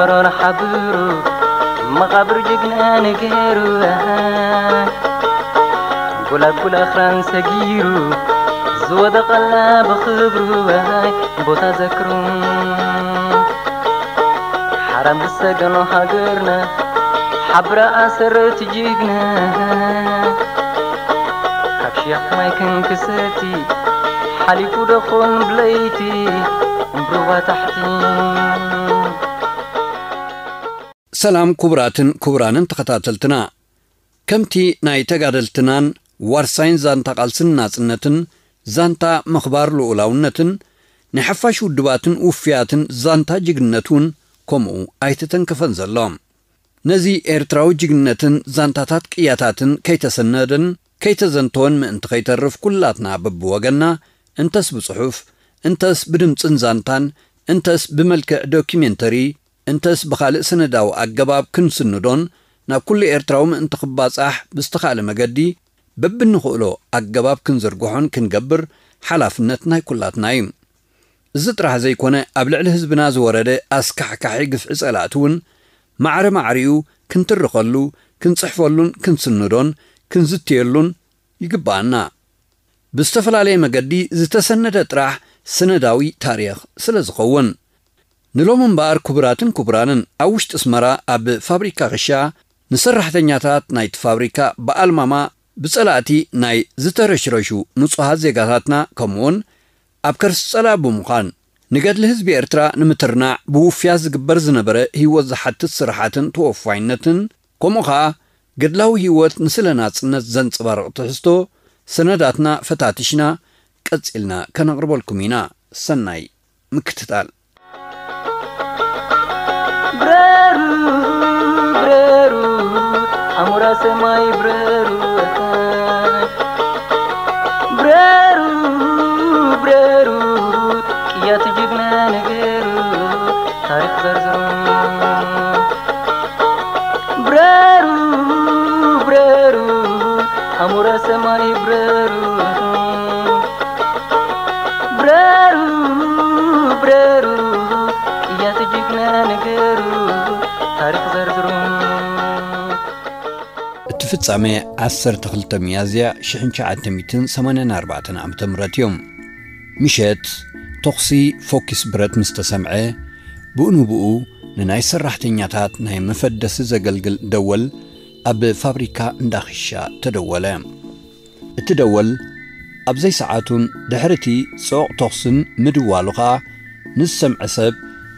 ሮን ሓብሩ መቓብር ጅግና ነገሩ ጎላጉል ኣኽራን ሰጊሩ ዝወደቐላ ብኽብሩ ቦታ ዘክሩ ሓራም ዝሰገኖ ሃገርና ሓብራ ኣሰረት ጅግና ካብ ሽያፍ ማይ ክንክሰቲ ሓሊፉ ደኾን ብለይቲ እምብርዋ ታሕቲ ሰላም ክቡራትን ክቡራንን ተኸታተልትና፣ ከምቲ ናይ ተጋደልትናን ዋርሳይን ዛንታ ቃልስን ናጽነትን፣ ዛንታ ምኽባር ልኡላውነትን፣ ናይ ሓፋሽ ውድባትን ውፍያትን ዛንታ ጅግንነት እውን ከምኡ ኣይተተንከፈን ዘሎ። ነዚ ኤርትራዊ ጅግንነትን ዛንታታት ቅያታትን ከይተሰነደን ከይተዘንተወን ምእንቲ ከይተርፍ ኩላትና በብወገንና እንተስ ብጽሑፍ፣ እንተስ ብድምጽን ዛንታን፣ እንተስ ብመልክዕ ዶኪሜንተሪ፣ እንተስ ብኻልእ ሰነዳዊ ኣገባብ ክንስንዶን ናብ ኩሉ ኤርትራዊ ምእንቲ ክባጻሕ ብዝተኻእለ መገዲ በብንኽእሎ ኣገባብ ክንዝርግሖን ክንገብር ሓላፍነት ናይ ኩላትና እዩ። እዚ ጥራሕ ዘይኮነ ኣብ ልዕሊ ህዝብና ዝወረደ ኣስካሕካሒ ግፍዒ ጸላእቲ እውን ማዕረ ማዕሪኡ ክንትርኸሉ፣ ክንጽሕፈሉን ክንስንዶን ክንዝትየሉን ይግብኣና። ብዝተፈላለየ መገዲ ዝተሰነደ ጥራሕ ሰነዳዊ ታሪኽ ስለ ዝኸውን። ንሎም እምበኣር ክቡራትን ክቡራንን ኣብ ውሽጢ ኣስመራ ኣብ ፋብሪካ ክሻ ንሰራሕተኛታት ናይቲ ፋብሪካ ብኣልማማ ብጸላእቲ ናይ ዝተረሽረሹ ንጹሃት ዜጋታትና ከምኡውን ኣብ ከርሲ ጸላእ ብምዃን ንገድሊ ህዝቢ ኤርትራ ንምትርናዕ ብውፍያ ዝግበር ዝነበረ ህይወት ዝሓትት ስራሓትን ተወፋይነትን ከምኡ ኸኣ ገድላዊ ህይወት ንስለ ናጽነት ዘንጸባርቕ ትሕዝቶ ሰነዳትና ፈታቲሽና ቀጺልና ከነቕርበልኩም ኢና። ሰናይ ምክትታል። ብረሩ ብረሩ ኣሞራ ሰማይ ብረሩ ብረሩ ብረሩ ቅያት ጅግና ነገሩ ታሪኽ ዘርዝሩ ብረሩ ብረሩ ኣሞራ ሰማይ ብረሩ ብረሩ ብረሩ ቅያት ጅግና ነገሩ ታሪኽ ዘርዝሩ እቲ ፍጻሜ ዓሰርተ ክልተ ሚያዝያ ሽሕን ትሽዓተ ሚእትን ሰማንያን ኣርባዕተን ዓመተ ምህረት እዩ። ምሸት ተኹሲ ፎኪስ ብረት ምስ ተሰምዐ ብኡ ንብኡ ንናይ ሰራሕተኛታት ናይ መፈደሲ ዘገልግል ደወል ኣብ ፋብሪካ እንዳ ኺሻ ተደወለ። እቲ ደወል ኣብ ዘይሰዓቱን ድሕሪ እቲ ጽዑቕ ተኹስን ምድዋሉ ኸኣ ንዝሰምዐ ሰብ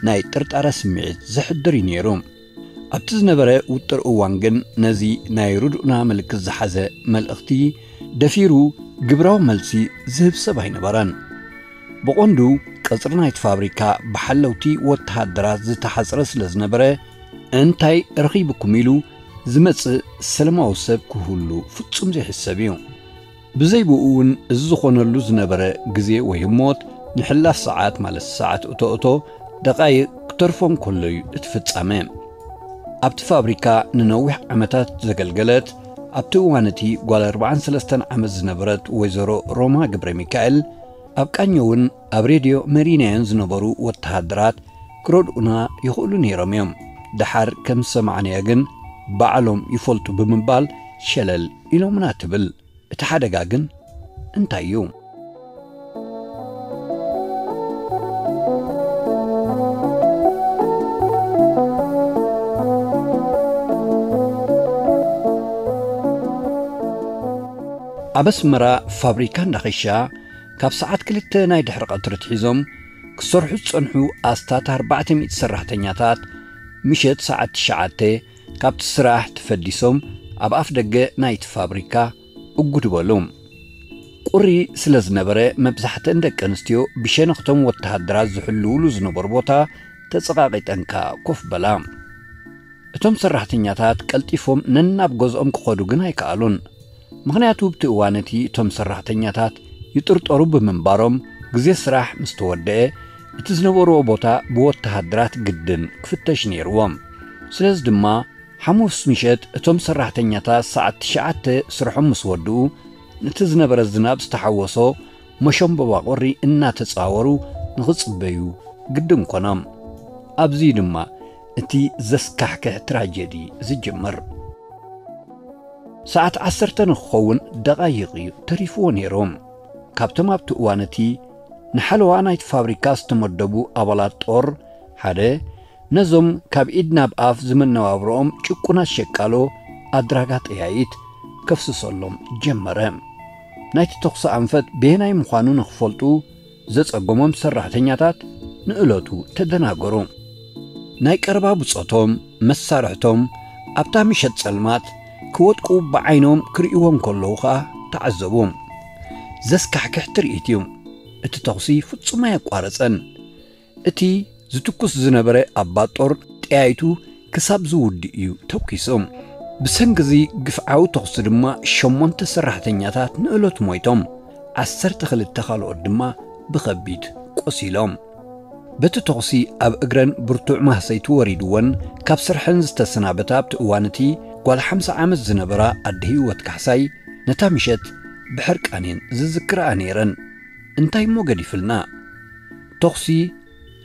ናይ ጥርጣረ ስምዒት ዘሕድር እዩ ነይሩ። ኣብቲ ዝነበረ ውጥር እዋን ግን ነዚ ናይ ርድኡና ምልክት ዝሓዘ መልእኽቲ ደፊሩ ግብራዊ መልሲ ዝህብ ሰብ ኣይነበረን። ብቐንዱ ቀጽሪ ናይቲ ፋብሪካ ብሓለውቲ ወተሃደራት ዝተሓጽረ ስለ ዝነበረ እንታይ ረኺብኩም ኢሉ ዝመጽእ ሰለማዊ ሰብ ክህሉ ፍጹም ዘይሕሰብ እዩ። ብዘይ ብኡ እውን እዚ ዝኾነሉ ዝነበረ ግዜ ወይ ህሞት ንሕላፍ ሰዓት ማለት ሰዓት እቶ እቶ ደቓይቕ ክተርፎ እንከሎ እዩ እቲ ፍጻመ። ኣብቲ ፋብሪካ ንነዊሕ ዓመታት ዘገልገለት ኣብቲ እዋን እቲ ጓል ኣርባዓን ሰለስተን ዓመት ዝነበረት ወይዘሮ ሮማ ገብረ ሚካኤል ኣብ ቃኘውን ኣብ ሬድዮ መሪናዮን ዝነበሩ ወተሃደራት ክረድኡና ይኽእሉ ነይሮም እዮም። ደሓር ከም ዝሰማዕናዮ ግን ባዕሎም ይፈልጡ ብምባል ሸለል ኢሎምና ትብል። እቲ ሓደጋ ግን እንታይ እዩ? ኣብ ኣስመራ ፋብሪካ እንዳኸሻ ካብ ሰዓት ክልተ ናይ ድሕሪ ቀትሪ ኣትሒዞም ክሰርሑ ዝጸንሑ ኣስታት ኣርባዕተ ሚእቲ ሰራሕተኛታት ምሸት ሰዓት ትሽዓተ ካብቲ ስራሕ ተፈዲሶም ኣብ ኣፍ ደገ ናይቲ ፋብሪካ እጉድ በሉ። ቁሪ ስለ ዝነበረ መብዛሕትአን ደቂ ኣንስትዮ ብሸነኽቶም ወተሃደራት ዝሕልውሉ ዝነበሩ ቦታ ተጸቓቒጠን ከኣ ኮፍ በላ። እቶም ሰራሕተኛታት ቀልጢፎም ነናብ ገዝኦም ክኸዱ ግን ኣይከኣሉን። ምኽንያቱ ኣብቲ እዋን እቲ እቶም ሰራሕተኛታት ይጥርጠሩ ብምንባሮም ግዜ ስራሕ ምስ ተወደአ እቲ ዝነበርዎ ቦታ ብወተሃደራት ግድን ክፍተሽ ነይርዎም። ስለዚ ድማ ሓሙስ ምሸት እቶም ሰራሕተኛታት ሰዓት ትሽዓተ ስርሖም ምስ ወድኡ ነቲ ዝነበረ ዝናብ ዝተሓወሶ መሸምበባ ቁሪ እናተጻወሩ ንኽጽበዩ ግድን ኮኖም። ኣብዚ ድማ እቲ ዘስካሕክሕ ትራጀዲ ዝጅምር። ሰዓት ዓሰርተ ንክኸውን ደቓይቕ እዩ ተሪፍዎ ነይሩ። ካብቶም ኣብቲ እዋን እቲ ንሓለዋ ናይቲ ፋብሪካ ዝተመደቡ ኣባላት ጦር ሓደ፣ ነዞም ካብ ኢድ ናብ ኣፍ ዝመነባብሮኦም ጭቁናት ሸቃሎ ኣድራጋ ጠያይት ከፍስሰሎም ጀመረ። ናይቲ ተኹሲ ኣንፈት በየናይ ምዃኑ ንኽፈልጡ ዘጸገሞም ሰራሕተኛታት ንእለቱ ተደናገሩ። ናይ ቀረባ ብጾቶም፣ መሳርሕቶም ኣብታ ምሸት ጸልማት ክወድቁ ብዓይኖም ክርእይዎም ከለዉ ኸኣ ተዓዘቡ። ዘስካሕክሕ ትርኢት እዩ። እቲ ተኹሲ ፍጹም ኣየቋረጸን። እቲ ዝትኩስ ዝነበረ ኣባት ጦር ጠያይቱ ክሳብ ዝውድእ እዩ ተኲሱ። ብሰንኪ እዚ ግፍዓዊ ተኹሲ ድማ ሸሞንተ ሰራሕተኛታት ንእለቱ ሞይቶም፣ ዓሰርተ ክልተ ካልኦት ድማ ብኸቢድ ቆሲሎም። በቲ ተኹሲ ኣብ እግረን ብርቱዕ ማህሰይቲ ወሪድወን ካብ ስርሐን ዝተሰናበታ ኣብቲ እዋን እቲ ጓል ሓምሳ ዓመት ዝነበራ ኣደ ህይወት ካሕሳይ ነታ ምሸት ብሕርቃን እየን ዝዝክርኣ ነይረን። እንታይ እሞ ገዲፍልና? ተኹሲ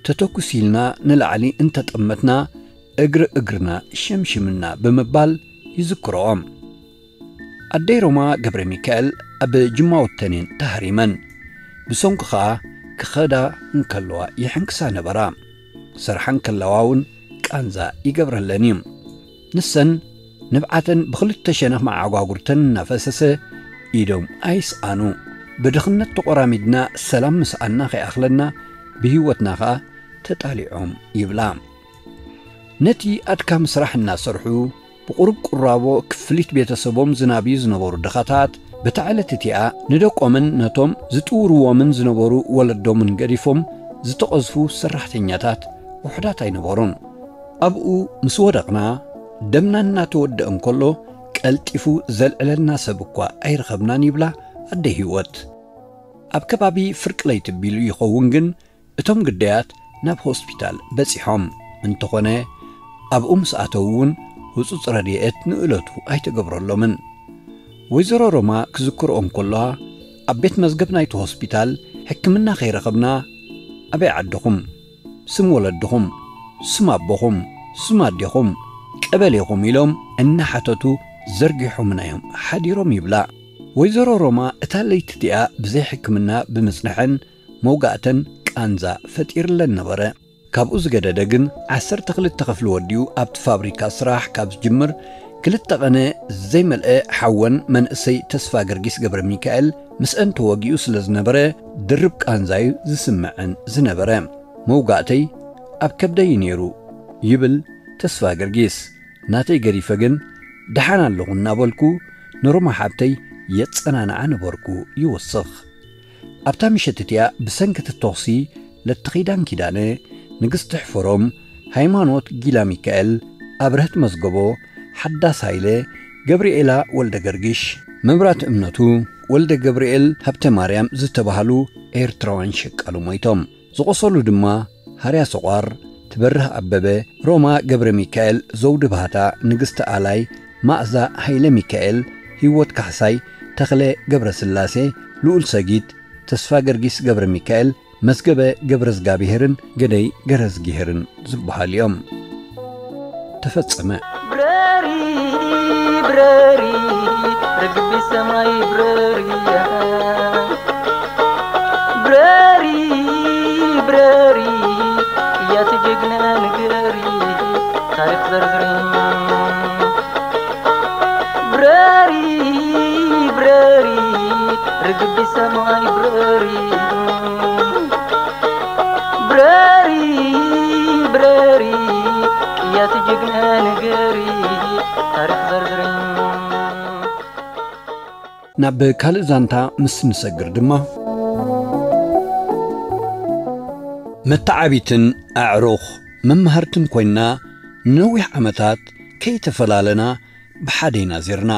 ተተኩስ ኢልና ንላዕሊ እንተጠመትና እግሪ እግርና ሸምሽምና ብምባል ይዝክርኦም። ኣደይ ሮማ ገብረ ሚካኤል ኣብ ጅማውተን እየን ተሃሪመን። ብሰንኩ ኸኣ ክኸዳ እንከለዋ ይሕንክሳ ነበራ። ሰርሓ እንከለዋ እውን ቃንዛ ይገብረለን እዩ። ንሰን ንብዓተን ብኽልተ ሸነኽ መዓጓጉርተን እናፈሰሰ ኢዶም ኣይስኣኑ። ብድኽነት ተቖራሚድና ሰላም ምስኣና ከይኣኽለና ብህይወትና ኸኣ ተጣሊዖም ይብላ። ነቲ ኣድካሚ ስራሕ እናሰርሑ ብቑሩብ ቁራቦ ክፍሊት ቤተሰቦም ዝናብዩ ዝነበሩ ድኻታት በታ ዕለት እቲኣ ንደቆምን ነቶም ዝጥውርዎምን ዝነበሩ ወለዶምን ገዲፎም ዝተቐዝፉ ሰራሕተኛታት ውሑዳት ኣይነበሩን። ኣብኡ ምስ ወደቕና ደምና እናተወድአ እንከሎ ቀልጢፉ ዘልዕለልና ሰብ እኳ ኣይረኸብናን ይብላ ኣደ ህይወት። ኣብ ከባቢ ፍርቂ ለይቲ ቢሉ ይኸውን ግን እቶም ግዳያት ናብ ሆስፒታል በጺሖም። እንተኾነ ኣብኡ ምስ ኣተዉ እውን ህጹጽ ረድኤት ንእለቱ ኣይተገብረሎምን። ወይዘሮ ሮማ ክዝክርኦ እንከለዋ ኣብ ቤት መዝገብ ናይቲ ሆስፒታል ሕክምና ከይረኸብና ኣበይ ዓድኹም፣ ስም ወለድኹም፣ ስም ኣቦኹም፣ ስም ኣዴኹም፣ ቀበሌኹም ኢሎም እናሓተቱ ዘርጊሖምና እዮም ሓዲሮም ይብላ። ወይዘሮ ሮማ እታ ለይቲ እቲኣ ብዘይ ሕክምና ብምጽንሐን መውጋእተን ቃንዛ ፈጢርለን ነበረ። ካብኡ ዝገደደ ግን ዓሰርተ ክልተ ክፍሊ ወዲኡ ኣብቲ ፋብሪካ ስራሕ ካብ ዝጅምር ክልተ ቀነ ዘይመልአ ሓወን መንእሰይ ተስፋ ገርጊስ ገብረ ሚካኤል ምስአን ተወጊኡ ስለ ዝነበረ ድርብ ቃንዛዩ ዝስምዐን ዝነበረ። መውጋእተይ ኣብ ከብደይ ነይሩ ይብል ተስፋ ገርጊስ። ናተይ ገዲፈ ግን ደሓን ኣለኹ እናበልኩ ንሮማ ሓብተይ የጸናንዓ ነበርኩ ይወስኽ። ኣብታ ምሸት እቲኣ ብሰንኪ እቲ ተኹሲ ለትኺዳን ኪዳነ፣ ንግስቲ ሕፈሮም፣ ሃይማኖት ጊላ ሚካኤል፣ ኣብርህት መዝገቦ፣ ሓዳስ ሃይለ፣ ገብርኤላ ወልደ ገርግሽ፣ መብራት እምነቱ፣ ወልደ ገብርኤል ሃብተ ማርያም ዝተባህሉ ኤርትራውያን ሸቃሉ ሞይቶም። ዝቖሰሉ ድማ ሃርያ ሰቋር፣ ትበርህ ኣበበ፣ ሮማ ገብረ ሚካኤል፣ ዘውዲ ባህታ፣ ንግስቲ ኣላይ፣ ማእዛ ሃይለ ሚካኤል፣ ህይወት ካሕሳይ፣ ተኽለ ገብረ ስላሴ፣ ልኡል ሰጊት፣ ተስፋ ገርጊስ ገብረ ሚካኤል፣ መዝገበ ገብረ ዝጋብሄርን ገደይ ገረዝጊሄርን ዝበሃሉ እዮም። ተፈጸመ። ብረሪ ብረሪ ርግቢ ሰማይ ብረሪ ብረሪ ብረሪ እያት ጀግና ንገሪ ታሪኽ ዘርዝሪ ብረሪ ብረሪ ርግቢ ሰማይ ብረሪ ብረሪ ብረሪ እያት ጀግና ንገሪ ታሪኽ ዘርዝሪ ናብ ካልእ ዛንታ ምስ ንሰግር ድማ መተዓቢትን ኣዕሩኽ መማህርትን ኮይንና ንነዊሕ ዓመታት ከይተፈላለና ብሓደ ኢና ዜርና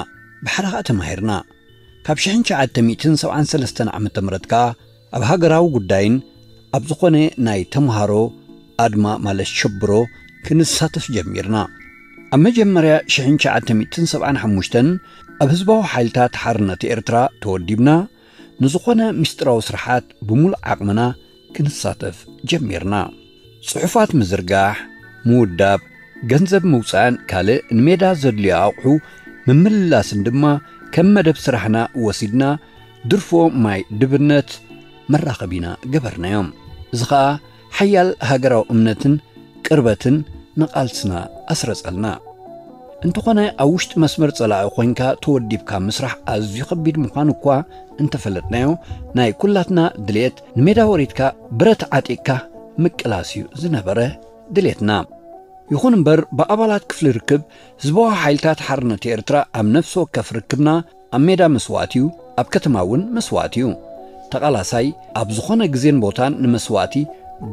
ብሓደ ኸኣ ተማሂርና። ካብ ሽሕን ትሽዓተ ሚእትን ሰብዓን ሰለስተን ዓመተ ምህረት ከኣ ኣብ ሃገራዊ ጉዳይን ኣብ ዝኾነ ናይ ተምሃሮ ኣድማ ማለት ሸብሮ ክንሳተፍ ጀሚርና። ኣብ መጀመርያ ሽሕን ትሽዓተ ሚእትን ሰብዓን ሓሙሽተን ኣብ ህዝባዊ ሓይልታት ሓርነት ኤርትራ ተወዲብና ንዝኾነ ምስጢራዊ ስርሓት ብምሉእ ዓቕምና ክንሳተፍ ጀሚርና። ጽሑፋት ምዝርጋሕ፣ ምውዳብ፣ ገንዘብ ምውፃእን ካልእ ንሜዳ ዘድልዮ ኣቑሑ ምምልላስን ድማ ከም መደብ ስራሕና ወሲድና ድርፎ ማይ ድብነት መራኸቢና ገበርናዮም። እዚ ኸኣ ሓያል ሃገራዊ እምነትን ቅርበትን ንቓልስና ኣስረጸልና። እንተኾነ ኣብ ውሽጢ መስመር ጸላኢ ኮይንካ ተወዲብካ ምስራሕ ኣዝዩ ከቢድ ምዃኑ እኳ እንተፈለጥናዮ፣ ናይ ኩላትና ድሌት ንሜዳ ወሪድካ ብረት ዓጢቕካ ምቅላስ እዩ ዝነበረ ድሌትና። ይኹን እምበር ብኣባላት ክፍሊ ርክብ ህዝባዊ ሓይልታት ሓርነት ኤርትራ ኣብ ነፍሲ ወከፍ ርክብና ኣብ ሜዳ መስዋእቲ እዩ፣ ኣብ ከተማ እውን መስዋእቲ እዩ። ተቓላሳይ ኣብ ዝኾነ ግዜን ቦታን ንመስዋእቲ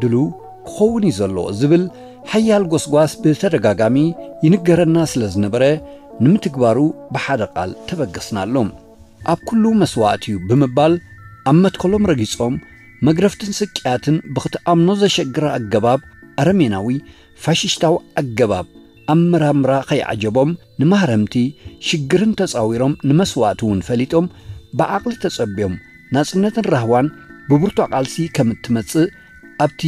ድሉው ክኸውን እዩ ዘለዎ ዝብል ሓያል ጎስጓስ ብተደጋጋሚ ይንገረና ስለ ዝነበረ፣ ንምትግባሩ ብሓደ ቃል ተበገስናሎም። ኣብ ኩሉ መስዋእቲ እዩ ብምባል ኣብ መትከሎም ረጊጾም፣ መግረፍትን ስቅያትን ብኽትኣምኖ ዘሸግር ኣገባብ፣ ኣረሜናዊ ፋሽስታዊ ኣገባብ ኣመራምራ ከይዓጀቦም፣ ንማህረምቲ ሽግርን ተጻዊሮም ንመስዋእቲ እውን ፈሊጦም ብዓቕሊ ተጸብዮም ናጽነትን ራህዋን ብብርቱዕ ቃልሲ ከም እትመጽእ ኣብቲ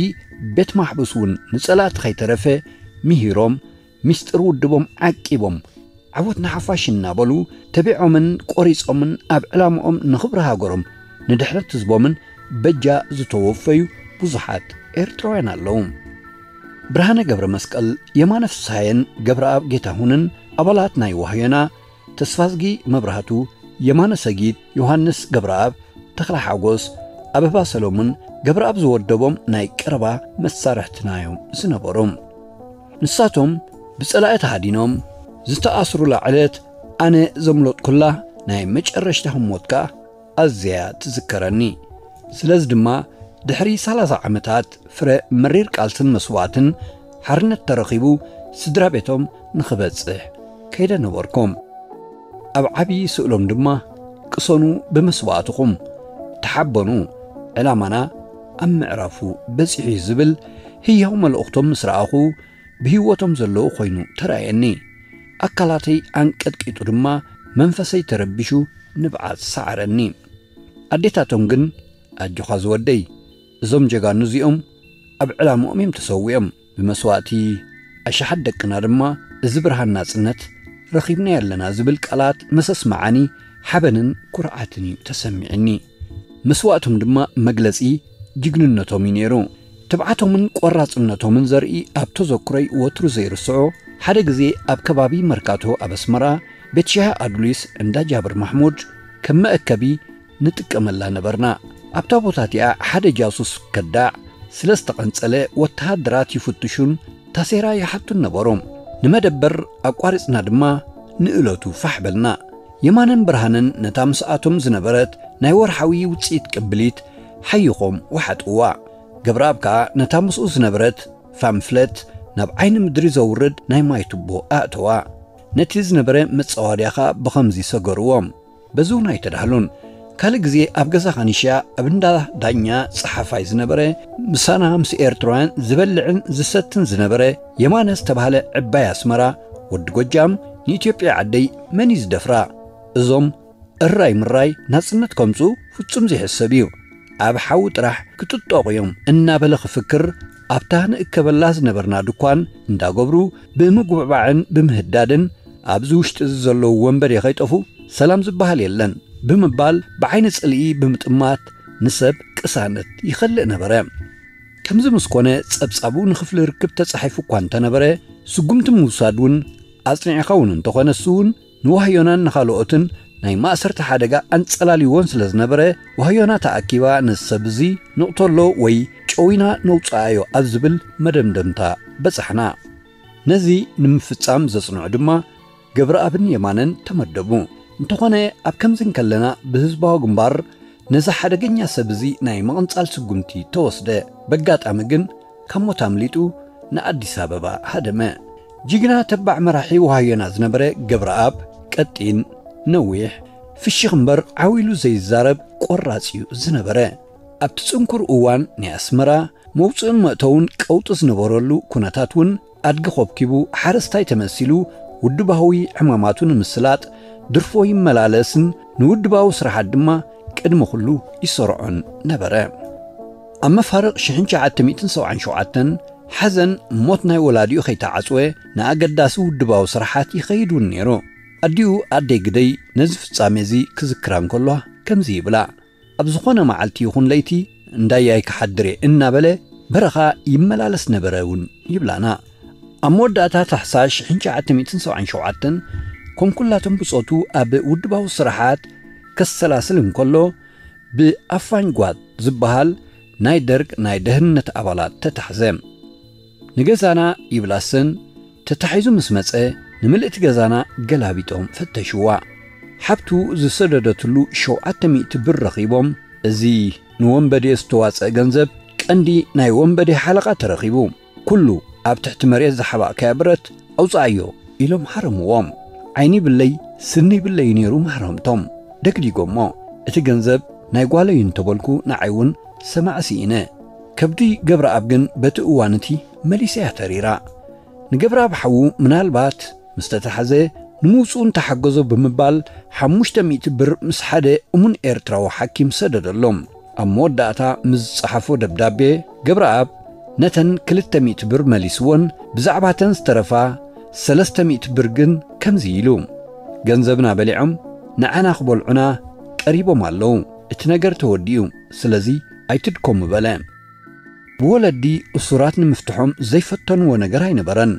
ቤት ማሕቡስ እውን ንጸላእቲ ከይተረፈ ምሂሮም፣ ሚስጥር ውድቦም ዓቂቦም፣ ዓወት ንሓፋሽ እናበሉ ተቢዖምን ቆሪጾምን ኣብ ዕላምኦም ንኽብሪ ሃገሮም ንድሕነት ህዝቦምን በጃ ዝተወፈዩ ብዙሓት ኤርትራውያን ኣለዉ። ብርሃነ ገብረ መስቀል፣ የማነ ፍስሃየን ገብረኣብ ጌታሁንን ኣባላት ናይ ዋህዮና፣ ተስፋዝጊ መብራህቱ፣ የማነ ሰጊድ፣ ዮሃንስ ገብረኣብ፣ ተኽለ ሓጎስ፣ ኣበባ ሰሎሙን፣ ገብረኣብ ዝወደቦም ናይ ቀረባ መሳርሕትና እዮም ዝነበሩ። ንሳቶም ብጸላኢ ተሃዲኖም ዝተኣስሩላ ዕለት ኣነ ዘምለጥኩላ ናይ መጨረሽታ ህሞት ከኣ ኣዝያ ትዝከረኒ። ስለዚ ድማ ድሕሪ ሰላሳ ዓመታት ፍረ መሪር ቃልስን መስዋእትን ሓርነት ተረኺቡ ስድራ ቤቶም ንኽበጽሕ ከይደ ነበርኩም። ኣብ ዓብዪ ስእሎም ድማ ቅሰኑ ብመስዋእትኹም፣ ተሓበኑ፣ ዕላማና ኣብ ምዕራፉ በጺሑ እዩ ዝብል ህያው መልእኽቶም ምስ ረኣኹ ብህይወቶም ዘለዉ ኮይኑ ተራእየኒ። ኣካላተይ ኣንቀጥቂጡ ድማ መንፈሰይ ተረቢሹ ንብዓት ሰዓረኒ። ኣዴታቶም ግን ኣጆኻ ዝወደይ፣ እዞም ጀጋኑ እዚኦም ኣብ ዕላምኦም እዮም ተሰዊኦም። ብመስዋእቲ ኣሽሓት ደቅና ድማ እዚ ብርሃን ናጽነት ረኺብናዮ ኣለና ዝብል ቃላት ምስ ኣስምዓኒ ሓበንን ኩርዓትን እዩ ተሰሚዕኒ። መስዋእቶም ድማ መግለጺ ጅግንነቶም እዩ ነይሩ። ትብዓቶምን ቆራጽነቶምን ዘርኢ ኣብ ተዘክሮይ ወትሩ ዘይርስዖ፣ ሓደ ግዜ ኣብ ከባቢ መርካቶ ኣብ ኣስመራ ቤት ሻሂ ኣዱሊስ እንዳ ጃብር ማሕሙድ ከም መእከቢ ንጥቀመላ ነበርና። ኣብታ ቦታ እቲኣ ሓደ ጃሱስ ከዳዕ ስለ ዝተቐንጸለ ወተሃደራት ይፍትሹን ታሴራ ይሓቱን ነበሩ። ንመደበር ኣቋሪጽና ድማ ንእለቱ ፋሕ በልና። የማነን ብርሃንን ነታ ምስኣቶም ዝነበረት ናይ ወርሓዊ ውጽኢት ቅብሊት ሓይኾም ወሓጥዋ። ገብረኣብ ከኣ ነታ ምስኡ ዝነበረት ፋምፍለት ናብ ዓይኒ ምድሪ ዘውርድ ናይ ማይ ቱቦ ኣእተዋ። ነቲ ዝነበረ መጻወድያ ከኣ ብኸምዚ ሰገርዎ። በዚ እውን ኣይተዳህሉን። ካልእ ግዜ ኣብ ገዛ ካኒሻ ኣብ እንዳ ዳኛ ጸሓፋይ ዝነበረ፣ ምሳና ምስ ኤርትራውያን ዝበልዕን ዝሰትን ዝነበረ የማነ ዝተባህለ ዕባይ ኣስመራ፣ ወዲ ጎጃም፣ ንኢትዮጵያ ዓደይ መን እዩ ዝደፍራ? እዞም እራይ ምራይ ናጽነት ከምጽኡ ፍጹም ዘይሕሰብ እዩ። ኣብ ሓዊ ጥራሕ ክጥጠቑ እዮም እናበለ ክፍክር፣ ኣብታ ንእከበላ ዝነበርና ድኳን እንዳገብሩ ብምጉብባዕን ብምህዳድን፣ ኣብዚ ውሽጢ እዚ ዘለዉ ወንበዴ ከይጠፉ ሰላም ዝበሃል የለን ብምባል ብዓይኒ ጽልኢ ብምጥማት ንሰብ ቅሳነት ይኸልእ ነበረ። ከምዚ ምስ ኮነ ጸብጻቡ ንክፍሊ ርክብ ተጻሒፉ እኳ እንተነበረ፣ ስጉምቲ ምውሳድ እውን ኣጽኒዕኻ እውን እንተኾነ እሱ እውን ንዋህዮናን ንኻልኦትን ናይ ማእሰርቲ ሓደጋ ኣንጸላልይዎን ስለ ዝነበረ፣ ዋህዮና ተኣኪባ ነዚ ሰብ እዚ ንቕተሎ ወይ ጨዊና ነውጽኣዮ ኣብ ዝብል መደምደምታ በጻሕና። ነዚ ንምፍጻም ዘጽንዑ ድማ ገብረኣብን የማነን ተመደቡ። እንተኾነ ኣብ ከምዚ እንከለና ብህዝባዊ ግንባር ነዚ ሓደገኛ ሰብ እዚ ናይ ምቕንጻል ስጉምቲ ተወስደ። በጋጣሚ ግን ካብ ሞት ኣምሊጡ ንኣዲስ ኣበባ ሃደመ። ጅግና ተባዕ መራሒ ዋህዮና ዝነበረ ገብረኣብ ቀጢን፣ ነዊሕ፣ ፍሽኽ እምበር ዓው ኢሉ ዘይዛረብ ቆራጽ እዩ ዝነበረ። ኣብቲ ጽንኩር እዋን ናይ ኣስመራ መውጽእን መእተውን ቀውጢ ዝነበረሉ ኩነታት እውን ኣድጊ ኮብኪቡ ሓረስታይ ተመሲሉ ውድባዊ ዕማማቱ ንምስላጥ ድርፎ ይመላለስን ንውድባዊ ስራሓት ድማ ቅድሚ ኩሉ ይሰርዖን ነበረ። ኣብ መፋርቕ ሽሕን ትሽዓተ ሚእትን ሰብዓን ሸውዓተን ሓዘን ሞት ናይ ወላዲኡ ከይተዓጽወ ንኣገዳሲ ውድባዊ ስራሓት ይኸይድ እውን ነይሩ። ኣዲኡ ኣደይ ግደይ ነዚ ፍጻሜ እዚ ክዝክራ እንከሎ ከምዚ ይብላ። ኣብ ዝኾነ መዓልቲ ይኹን ለይቲ እንዳያይ ክሓድር እየ እናበለ በረኻ ይመላለስ ነበረ እውን ይብላና። ኣብ መወዳእታ ታሕሳስ ሽሕን ትሽዓተ ሚእትን ሰብዓን ሸውዓተን ከም ኩላቶም ብጾቱ ኣብ ውድባዊ ስራሓት ከሰላስል እንከሎ ብኣፋኝ ጓድ ዝበሃል ናይ ደርግ ናይ ደህንነት ኣባላት ተታሕዘ። ንገዛና ይብላስን ተታሒዙ ምስ መጸ ንምልእቲ ገዛና ገላቢጦም ፈተሽዋ። ሓብቱ ዝሰደደትሉ ሸውዓተ ሚእቲ ብር ረኺቦም፣ እዚ ንወንበዴ ዝተዋጸ ገንዘብ ቀንዲ ናይ ወንበዴ ሓለቓ ተረኺቡ፣ ኩሉ ኣብ ትሕቲ መሬት ዝሓባእካያ ብረት ኣውጽኣዮ ኢሎም ሃረምዎም። ዓይኒ ብለይ ስኒ ብለይ ነይሩ ማህረምቶም። ደግዲጎሞ እቲ ገንዘብ ናይ ጓለይ እንተበልኩ ንዓይ እውን ሰማዕ ስኢነ። ከብዲ ገብረኣብ ግን በቲ እዋን እቲ መሊሰያ ተሪራ። ንገብረኣብ ሓዉ ምናልባት ምስ ተታሕዘ ንምውፅኡ እንተሓገዞ ብምባል ሓሙሽተ ሚእቲ ብር ምስ ሓደ እሙን ኤርትራዊ ሓኪም ሰደደሎም። ኣብ መወዳእታ ምስ ዝጸሓፎ ደብዳቤ ገብረኣብ ነተን ክልተ ሚእቲ ብር መሊስወን፣ ብዛዕባተን ዝተረፋ ሰለስተ ሚእቲ ብር ግን ከምዚ ኢሉ፣ ገንዘብና በሊዖም ንዓና ክበልዑና ቀሪቦም ኣለዉ። እቲ ነገር ተወዲኡ፣ ስለዚ ኣይትድከሙ በለ። ብወለዲ እሱራት ንምፍትሖም ዘይፈተንዎ ነገር ኣይነበረን።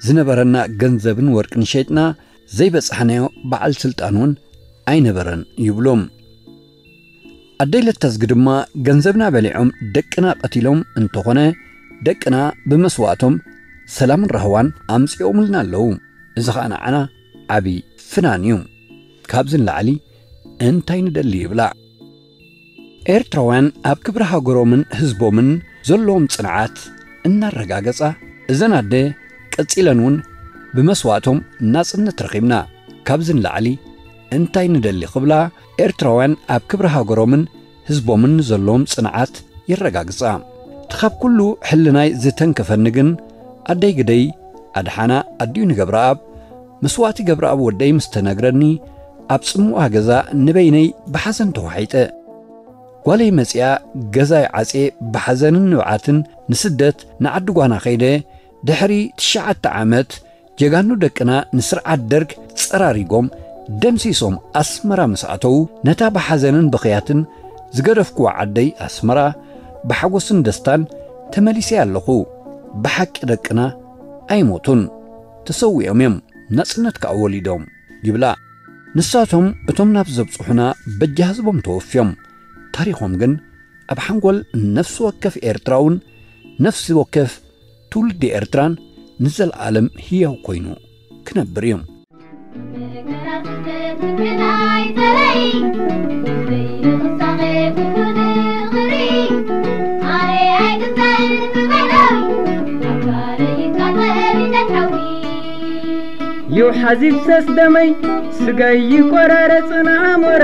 ዝነበረና ገንዘብን ወርቅን ሸይጥና ዘይበጻሕናዮ በዓል ስልጣን እውን ኣይነበረን ይብሉ። ኣደይ ለተዝጊ ድማ ገንዘብና በሊዖም ደቅና ቀቲሎም እንተኾነ ደቅና ብመስዋእቶም ሰላምን ራህዋን ኣምጺኦምልና ኣለዉ። እዚ ኸኣ ንዓና ዓቢ ፍናን እዩ። ካብዚ ንላዕሊ እንታይ ንደሊ ይብላ። ኤርትራውያን ኣብ ክብሪ ሃገሮምን ህዝቦምን ዘለዎም ጽንዓት እናረጋገጻ፣ እዘን ኣደ ቀጺለን እውን ብመስዋእቶም ናጽነት ረኺብና። ካብዚ ንላዕሊ እንታይ ንደሊ ክብላ ኤርትራውያን ኣብ ክብሪ ሃገሮምን ህዝቦምን ዘለዎም ጽንዓት የረጋግጻ። እቲ ካብ ኩሉ ሕልናይ ዝተንከፈኒ ግን ኣደይ ግደይ ኣድሓና ኣዲኡ ንገብረኣብ መስዋእቲ ገብረኣብ ወደይ ምስ ተነግረኒ ኣብ ጽምዋ ገዛ ንበይነይ ብሓዘን ተዋሒጠ። ጓለይ መጺኣ ገዛይ ዓጽየ ብሓዘንን ንብዓትን ንስደት ንዓዲ ጓና ከይደ። ድሕሪ ትሽዓተ ዓመት ጀጋኑ ደቅና ንስርዓት ደርግ ጸራሪጎም ደምሲሶም ኣስመራ ምስ ኣተዉ፣ ነታ ብሓዘንን ብኽያትን ዝገደፍኩዋ ዓደይ ኣስመራ ብሓጎስን ደስታን ተመሊሰያ ኣለኹ። ብሓቂ ደቅና ኣይሞቱን፣ ተሰዊኦም እዮም፣ ናጽነት ከኣ ወሊዶም ይብላ። ንሳቶም እቶም ናብ ዘብጽሑና በጃ ህዝቦም ተወፍዮም። ታሪኾም ግን ኣብ ሓንጎል ነፍሲ ወከፍ ኤርትራውን ነፍሲ ወከፍ ትውልዲ ኤርትራን ንዘለኣለም ህያው ኮይኑ ክነብር እዩ። ይውሓዝ ይፍሰስ ደመይ ስጋይ ይቆራረጽ ንኣሞረ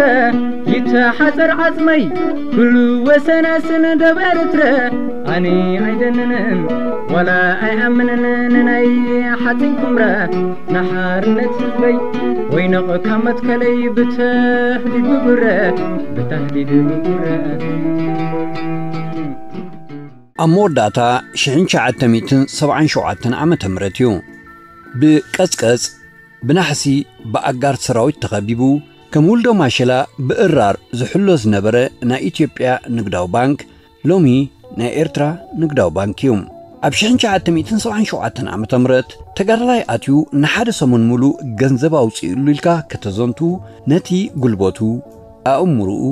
ይተሓጸር ዓጽመይ ኩሉ ወሰናስን ደብ ኤርትረ ኣነ ኣይደንንን ዋላ ኣይኣምንን ንናይ ሓጺን ኩምረ ንሓርነት ህዝበይ ወይነቕ ካብ መትከለይ ብተህዲድ ብጉረ ብተህዲድ ብጉረ ኣብ መወዳእታ ሽሕን ትሽዓተ ሚእትን ሰብዓን ሸውዓተን ዓመተ ምህረት እዩ። ብቀጽቀጽ ብናሕሲ ብኣጋር ሰራዊት ተኸቢቡ ከም ውልዶ ማሸላ ብእራር ዝሕሎ ዝነበረ ናይ ኢትዮጵያ ንግዳዊ ባንክ ሎሚ ናይ ኤርትራ ንግዳዊ ባንክ እዩ። ኣብ ሽሕን ትሽዓተ ሚእትን ሰብዓን ሸውዓተን ዓመተ ምህረት ተጋዳላይ ኣትዩ ንሓደ ሰሙን ሙሉእ ገንዘብ ኣውፅእሉ ኢልካ ከተዘንቱ ነቲ ጉልበቱ ኣእምርኡ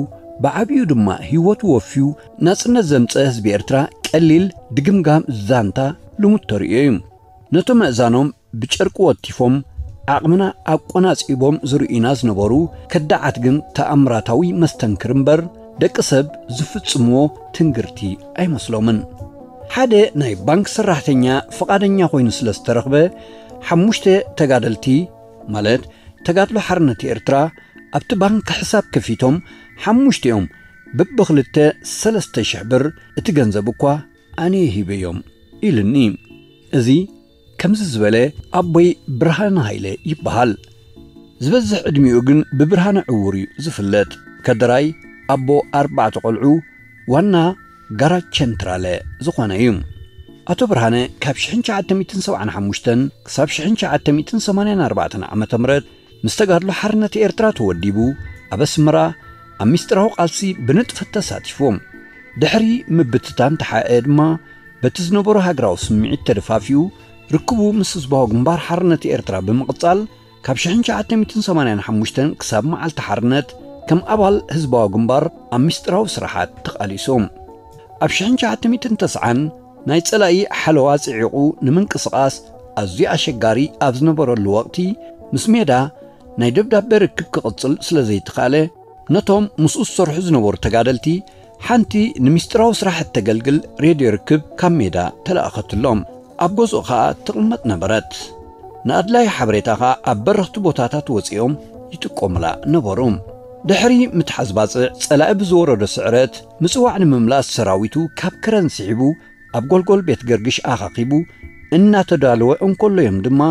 ብዓብዩ ድማ ህይወቱ ወፍዩ ናጽነት ዘምጸ ህዝቢ ኤርትራ ቀሊል ድግምጋም ዛንታ ልሙድ ተርእዮ እዩ። ነቶም ኣእዛኖም ብጨርቂ ወቲፎም ዓቕምና ኣቆናጺቦም ዝርእዩና ዝነበሩ ከዳዓት ግን ተኣምራታዊ መስተንክር እምበር ደቂ ሰብ ዝፍጽምዎ ትንግርቲ ኣይመስሎምን። ሓደ ናይ ባንክ ሰራሕተኛ ፍቓደኛ ኮይኑ ስለ ዝተረኽበ ሓሙሽተ ተጋደልቲ ማለት ተጋድሎ ሓርነት ኤርትራ ኣብቲ ባንክ ሕሳብ ከፊቶም ሓሙሽቲኦም በብኽልተ ሰለስተ ሽሕ ብር እቲ ገንዘብ እኳ ኣነ ሂበዮም ኢልኒ። እዚ ከምዚ ዝበለ ኣቦይ ብርሃነ ሃይለ ይበሃል። ዝበዝሕ ዕድሚኡ ግን ብብርሃነ ዕውር እዩ ዝፍለጥ። ከደራይ ኣቦ ኣርባዕተ ቆልዑ ዋና ጋራጅ ቸንትራለ ዝኾነ እዩ። ኣቶ ብርሃነ ካብ ሽሕን ትሽዓተ ሚእትን ሰብዓን ሓሙሽተን ክሳብ ሽሕን ትሽዓተ ሚእትን ሰማንያን ኣርባዕተን ዓመተ ምህረት ምስ ተጋድሎ ሓርነት ኤርትራ ተወዲቡ ኣብ ኣስመራ ኣብ ሚስጥራዊ ቃልሲ ብንጥፈት ተሳቲፉ። ድሕሪ ምብትታን ተሓኤ ድማ በቲ ዝነበሮ ሃገራዊ ስምዒት ተደፋፊኡ ርክቡ ምስ ህዝባዊ ግንባር ሓርነት ኤርትራ ብምቕጻል ካብ ሽሕን ትሽዓተ ሚእትን ሰማንያን ሓሙሽተን ክሳብ መዓልቲ ሓርነት ከም ኣባል ህዝባዊ ግንባር ኣብ ሚስጥራዊ ስራሓት ተቓሊሱ። ኣብ ሽሕን ትሽዓተ ሚእትን ተስዓን ናይ ጸላኢ ሓለዋ ጽዒቑ ንምንቅስቓስ ኣዝዩ ኣሸጋሪ ኣብ ዝነበረሉ ወቕቲ ምስ ሜዳ ናይ ደብዳበ ርክብ ክቕጽል ስለ ዘይተኻእለ ነቶም ምስኡ ዝሰርሑ ዝነበሩ ተጋደልቲ ሓንቲ ንምስጢራዊ ስራሕ እተገልግል ሬድዮ ርክብ ካብ ሜዳ ተለኣኸትሎም። ኣብ ገዝኡ ኸኣ ትቕመጥ ነበረት። ንኣድላይ ሓበሬታ ኸኣ ኣብ በረኽቲ ቦታታት ወጺኦም ይጥቀሙላ ነበሩ። ድሕሪ ምትሓዝ ባጽዕ ጸላኢ ብዝወረዶ ስዕረት ምጽዋዕ ንምምላስ ሰራዊቱ ካብ ከረን ስሒቡ ኣብ ጎልጎል ቤት ገርግሽ ኣኻኺቡ እናተዳለወ እንከሎ እዮም ድማ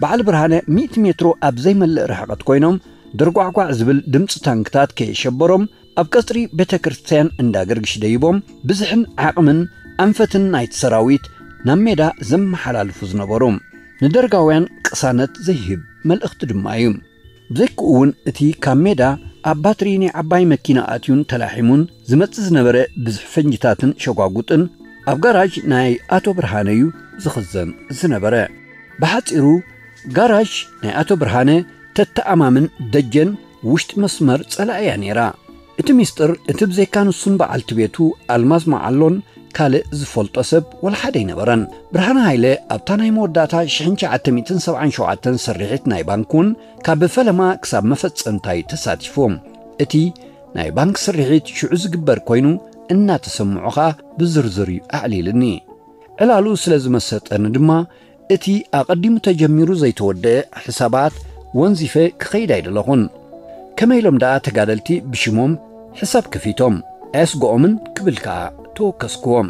በዓል ብርሃነ ሚእቲ ሜትሮ ኣብ ዘይመልእ ርሕቐት ኮይኖም ድርጓዕጓዕ ዝብል ድምፂ ታንክታት ከየሸበሮም ኣብ ቀፅሪ ቤተ ክርስትያን እንዳ ገርግሽ ደይቦም ብዝሕን ዓቕምን ኣንፈትን ናይቲ ሰራዊት ናብ ሜዳ ዘመሓላልፉ ዝነበሩ ንደርጋውያን ቅሳነት ዘይህብ መልእኽቲ ድማ እዩ። ብዘይክኡ እውን እቲ ካብ ሜዳ ኣብ ባትሪ ናይ ዓባይ መኪና ኣትዩን ተላሒሙን ዝመጽእ ዝነበረ ብዝሒ ፈንጅታትን ሸጓጉጥን ኣብ ጋራጅ ናይ ኣቶ ብርሃነ እዩ ዝኽዘን ዝነበረ። ብሓጺሩ ጋራጅ ናይ ኣቶ ብርሃነ ተተኣማምን ደጀን ውሽጢ መስመር ጸላእያ ነይራ። እቲ ሚስጥር እቲ ብዘይካ ንሱን በዓልቲ ቤቱ ኣልማዝ መዓሎን ካልእ ዝፈልጦ ሰብ ወላ ሓደ ኣይነበረን። ብርሃነ ሃይለ ኣብታ ናይ መወዳእታ ሽሕን ትሽዓተ ሚእትን ሰብዓን ሸውዓተን ስርሒት ናይ ባንክ እውን ካብ ፈለማ ክሳብ መፈጸምታ እዩ ተሳቲፉ። እቲ ናይ ባንክ ስርሒት ሽዑ ዝግበር ኮይኑ እናተሰምዖ ኸኣ ብዝርዝር እዩ ኣዕሊልኒ። ዕላሉ ስለ ዝመሰጠኒ ድማ እቲ ኣቐዲሙ ተጀሚሩ ዘይተወደአ ሕሳባት ወንዚፈ ክኸይድ ኣይደለኹን። ከመይ ኢሎም ደኣ ተጋደልቲ ብሽሞም ሕሳብ ከፊቶም ኣየስግኦምን ክብል ከኣ ተወከስክዎም።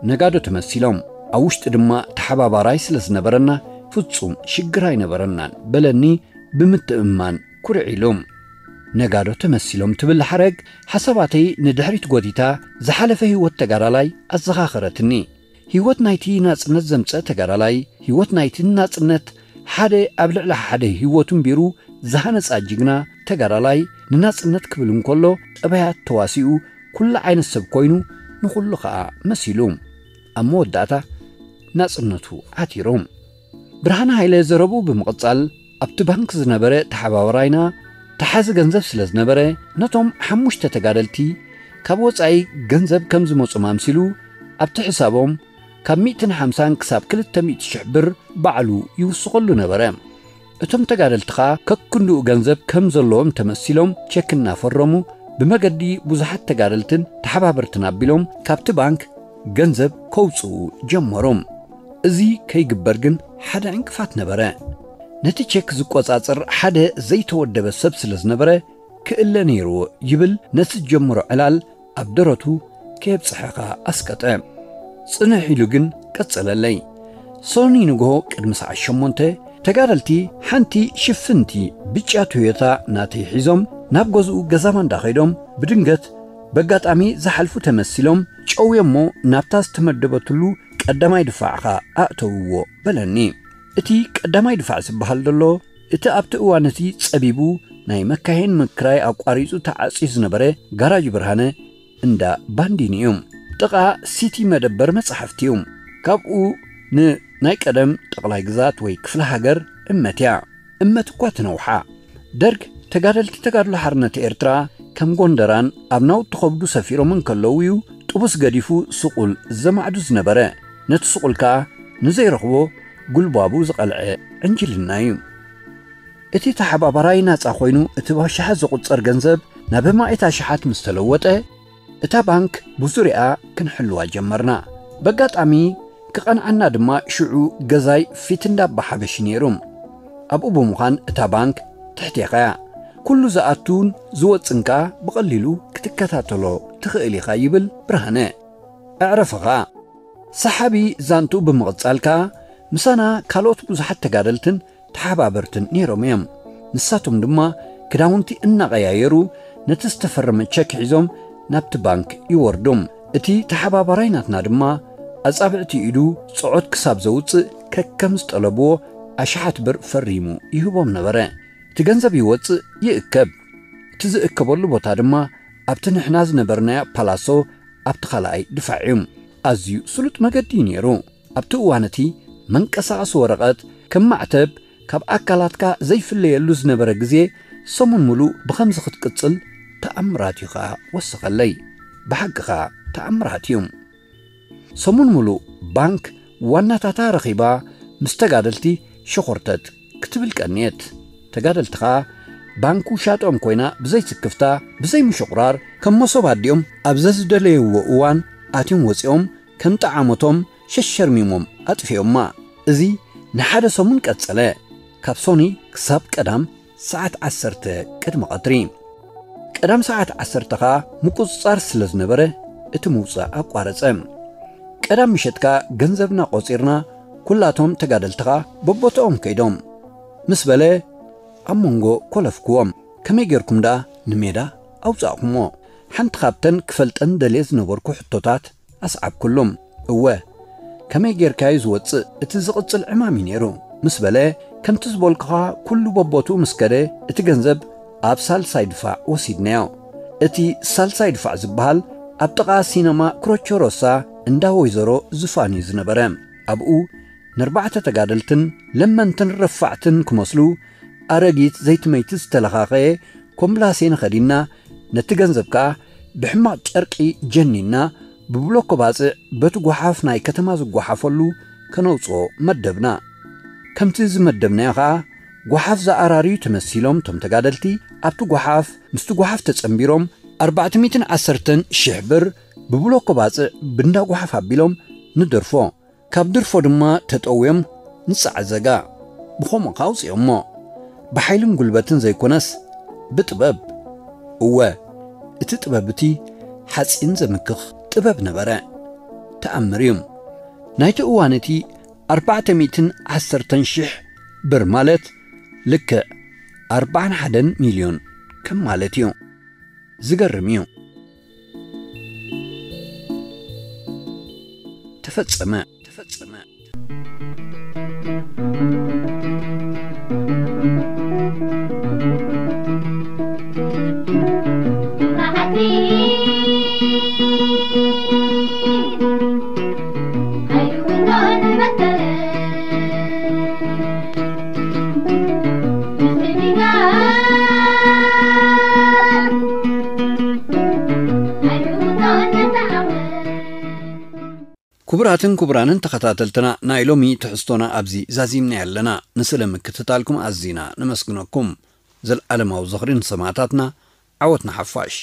ነጋዶ ተመሲሎም ኣብ ውሽጢ ድማ ተሓባባራይ ስለ ዝነበረና ፍጹም ሽግር ኣይነበረናን በለኒ ብምትእምማን ኩርዕ ኢሉ። ነጋዶ ተመሲሎም ትብል ሓረግ ሓሳባተይ ንድሕሪት ጎቲታ ዝሓለፈ ህይወት ተጋዳላይ ኣዘኻኸረትኒ። ህይወት ናይቲ ናጽነት ዘምጸ ተጋዳላይ፣ ህይወት ናይቲ ናጽነት ሓደ ኣብ ልዕሊ ሓደ ህይወቱ እምቢሩ ዝሃነጻ ጅግና ተጋዳላይ ንናጽነት ክብል እንከሎ ጠባያት ተዋሲኡ ኩሉ ዓይነት ሰብ ኮይኑ ንኹሉ ኸኣ መሲሉ ኣብ መወዳእታ ናጽነቱ ዓቲሩ። ብርሃነ ሃይለ ዘረቡ ብምቕጻል ኣብቲ ባንክ ዝነበረ ተሓባባራይና ተሓዚ ገንዘብ ስለ ዝነበረ ነቶም ሓሙሽተ ተጋደልቲ ካብ ወጻኢ ገንዘብ ከም ዝመጹም ኣምሲሉ ኣብቲ ሕሳቦም ካብ ሚእትን ሓምሳን ክሳብ ክልተ ሚእቲ ሽሕ ብር ባዕሉ ይውስኸሉ ነበረ። እቶም ተጋደልቲ ኸኣ ከክንድኡ ገንዘብ ከም ዘለዎም ተመሲሎም ቸክ እናፈረሙ ብመገዲ ብዙሓት ተጋደልትን ተሓባበርትን ኣቢሎም ካብቲ ባንክ ገንዘብ ከውጽኡ ጀመሩ። እዚ ከይግበር ግን ሓደ ዕንቅፋት ነበረ። ነቲ ቸክ ዝቆጻጸር ሓደ ዘይተወደበ ሰብ ስለ ዝነበረ ክእለ ነይርዎ ይብል ነቲ ዝጀመሮ ዕላል ኣብ ደረቱ ከየብጽሐ ኸኣ ኣስቀጠ። ጽንሕ ኢሉ ግን ቀጸለለይ። ሰኑይ ንግሆ ቅድሚ ሰዓት ሸሞንተ ተጋደልቲ ሓንቲ ሽፍንቲ ብጫ ቶዮታ ናተይ ሒዞም ናብ ገዝኡ ገዛማ እንዳኸይዶም ብድንገት በጋጣሚ ዝሓልፉ ተመሲሎም ጨውዮሞ ናብታ ዝተመደበትሉ ቀዳማይ ድፋዕ ኸኣ ኣእተውዎ በለኒ። እቲ ቀዳማይ ድፋዕ ዝበሃል ዘሎ እቲ ኣብቲ እዋን እቲ ጸቢቡ ናይ መካይን ምክራይ ኣቋሪጹ ተዓጽዩ ዝነበረ ጋራጅ ብርሃነ እንዳ ባንዲን እዩ። ጥቓ ሲቲ መደበር መጻሕፍቲ እዩ። ካብኡ ንናይ ቀደም ጠቕላይ ግዛት ወይ ክፍለ ሃገር እመት እያ። እመት እኳ ትነውሓ። ደርግ ተጋደልቲ ተጋድሎ ሓርነት ኤርትራ ከም ጎንደራን ኣብ ናውቲ ከብዱ ሰፊሮም እንከለዉ እዩ ጥቡስ ገዲፉ ስቑል ዘማዕዱ ዝነበረ። ነቲ ስቑል ከኣ ንዘይረኽቦ ጉልባቡ ዝቐልዐ ዕንጅልና እዩ። እቲ ተሓባባራይ ናጻ ኮይኑ እቲ ብኣሽሓት ዝቑጸር ገንዘብ ናብ ኣማኢት ኣሽሓት ምስ ተለወጠ እታ ባንክ ብዙርያኣ ክንሕልዋ ጀመርና። በጋጣሚ ክቐንዓና ድማ ሽዑ ገዛይ ፊት እንዳ ኣባ ሓበሽ ነይሩ። ኣብኡ ብምዃን እታ ባንክ ትሕቴኻ እያ። ኩሉ ዝኣቱን ዝወጽን ከኣ ብቐሊሉ ክትከታተሎ ትኽእል ኢኻ ይብል ብርሃነ። ኣዕረፈኻ። ሰሓቢ ዛንትኡ ብምቕጻል ከኣ ምሳና ካልኦት ብዙሓት ተጋደልትን ተሓባበርትን ነይሮም እዮም። ንሳቶም ድማ ክዳውንቲ እናቐያየሩ ነቲ ዝተፈረመ ቸክ ሒዞም ናብቲ ባንክ ይወርዱ። እቲ ተሓባባራይ ናትና ድማ ኣጻብዕቲ ኢዱ ጽዖት ክሳብ ዘውጽእ ከከም ዝጠለብዎ ኣሽሓት ብር ፈሪሙ ይህቦም ነበረ። እቲ ገንዘብ ይወጽእ ይእከብ። እቲ ዝእከበሉ ቦታ ድማ ኣብቲ ንሕና ዝነበርናዮ ፓላሶ ኣብቲ ካልኣይ ድፋዕ እዩ። ኣዝዩ ስሉጥ መገዲ እዩ ነይሩ። ኣብቲ እዋን እቲ መንቀሳቐሲ ወረቐት ከም ማዕተብ ካብ ኣካላትካ ዘይፍለየሉ ዝነበረ ግዜ ሰሙን ሙሉእ ብኸምዚ ክትቅጽል ተኣምራት እዩ ኸኣ ወሰኸለይ። ብሓቂ ኸኣ ተኣምራት እዩ። ሰሙን ሙሉእ ባንክ ዋናታታ ረኺባ ምስ ተጋደልቲ ሸኾርተት ክትብል ቀንየት። ተጋደልቲ ኸኣ ባንክ ውሻጦም ኮይና ብዘይ ስክፍታ ብዘይ ምሽቑራር ከም መሶብ ኣዲኦም ኣብ ዘዝደለይዎ እዋን ኣትዮም ወጺኦም ከም ጠዓሞቶም ሸሸርሚሞም ኣጥፊኦማ። እዚ ንሓደ ሰሙን ቀጸለ። ካብ ሶኒ ክሳብ ቀዳም ሰዓት ዓሰርተ ቅድሚ ቀትሪ። ቀዳም ሰዓት ዓሰርተ ኸኣ ምቁጽጻር ስለ ዝነበረ እቲ ምውጻእ ኣቋረጸ። ቀዳም ምሸት ከኣ ገንዘብና ቆጺርና ኩላቶም ተጋደልቲ ኸኣ በቦትኦም ከይዶም ምስ በለ ኣብ መንጎ ኮለፍክዎም። ከመይ ጌርኩም ደኣ ንሜዳ ኣውጻእኩሞ? ሓንቲ ካብተን ክፈልጠን ደልየ ዝነበርኩ ሕቶታት ኣስዓብኩሉ። እወ፣ ከመይ ጌርካ'ዩ ዝወጽእ? እቲ ዝቕጽል ዕማም እዩ ነይሩ፣ ምስ በለ፣ ከምቲ ዝበልኩኻ ኩሉ በቦትኡ ምስ ከደ፣ እቲ ገንዘብ ኣብ ሳልሳይ ድፋዕ ወሲድናዮ። እቲ ሳልሳይ ድፋዕ ዝበሃል ኣብ ጥቓ ሲነማ ክሮቾሮሳ እንዳ ወይዘሮ ዙፋን እዩ ዝነበረ። ኣብኡ ንኣርባዕተ ተጋደልትን ለመንትን ረፋዕትን ክመስሉ ኣረጊት ዘይትመይቲ ዝተለኻኸየ ኮምብላሴን ኸዲና ነቲ ገንዘብ ከኣ ብሕማቕ ጨርቂ ጀኒና ብብሎኮ ባጽዕ በቲ ጓሓፍ ናይ ከተማ ዝጓሓፈሉ ከነውጽኦ መደብና። ከምቲ ዝመደብናዮ ኸኣ ጓሓፍ ዝኣራርዩ ተመሲሎም እቶም ተጋደልቲ ኣብቲ ጓሓፍ ምስቲ ጓሓፍ ተጸንቢሮም ኣርባዕተ ሚእትን ዓሰርተን ሽሕ ብር ብብሎኮ ባጽዕ ብንዳ ጓሓፍ ኣቢሎም ንደርፎ። ካብ ድርፎ ድማ ተጠውዮም ንጸዓዘጋ። ብኸምኡ ከኣ ኣውጺኦሞ። ብሓይልን ጉልበትን ዘይኮነስ ብጥበብ። እወ፣ እቲ ጥበብ እቲ ሓጺን ዘምክኽ ጥበብ ነበረ። ተኣምር እዩ። ናይቲ እዋን እቲ ኣርባዕተ ሚእትን ዓሰርተን ሽሕ ብር ማለት ልክዕ ኣርባዓን ሓደን ሚልዮን ከም ማለት እዩ። ዝገርም እዩ። ተፈጸመ። ተፈጸመ። ክቡራትን ክቡራንን ተኸታተልትና፣ ናይ ሎሚ ትሕዝቶና ኣብዚ ዛዚምና ኣለና። ንስለ ምክትታልኩም ኣዚና ነመስግነኩም። ዘልኣለማዊ ዝኽሪ ንሰማእታትና፣ ዓወት ንሓፋሽ።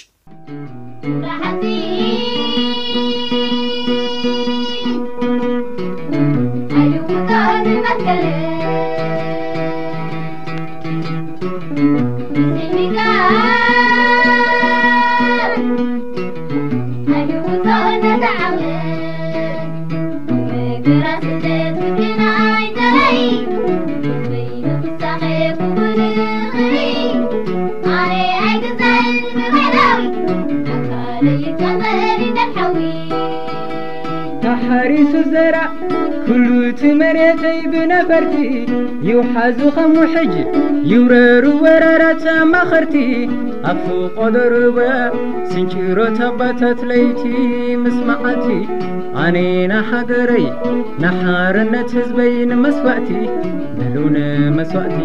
ተሓሪሱ ዘራእ ኩሉ እቲ መሬተይ ብነፈርቲ ይውሓዙ ከም ውሕጅ ይውረሩ ወራራት ኣማኸርቲ ኣፉ ቆደሩበ ስንጭሮት ኣባታት ለይቲ ምስ መዓልቲ ኣነ ንሃገረይ ንሓርነት ህዝበይ ንመስዋእቲ በሉ ንመስዋእቲ።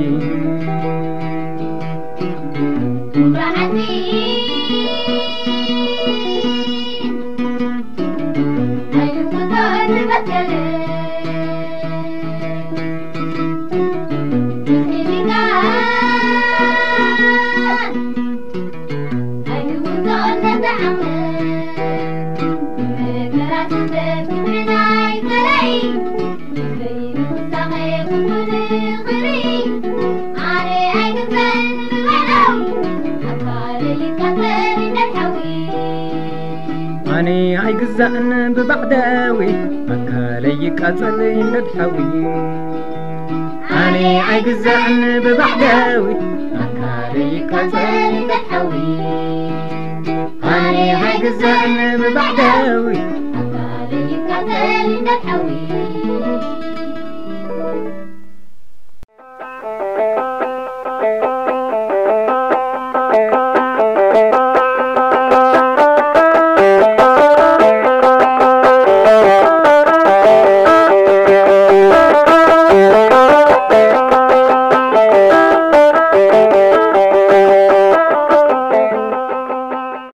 ኣነ ኣይግዛእን ብባዕዳዊ ኣካለይ ይቃጸል ይንደድ ሓዊ። ኣነ ኣይግዛእን ብባዕዳዊ ኣካለይ ይቃጸል ይንደድ ሓዊ። ኣነ ኣይግዛእን ብባዕዳዊ ኣካለይ ይቃጸል ልደት ሓዊ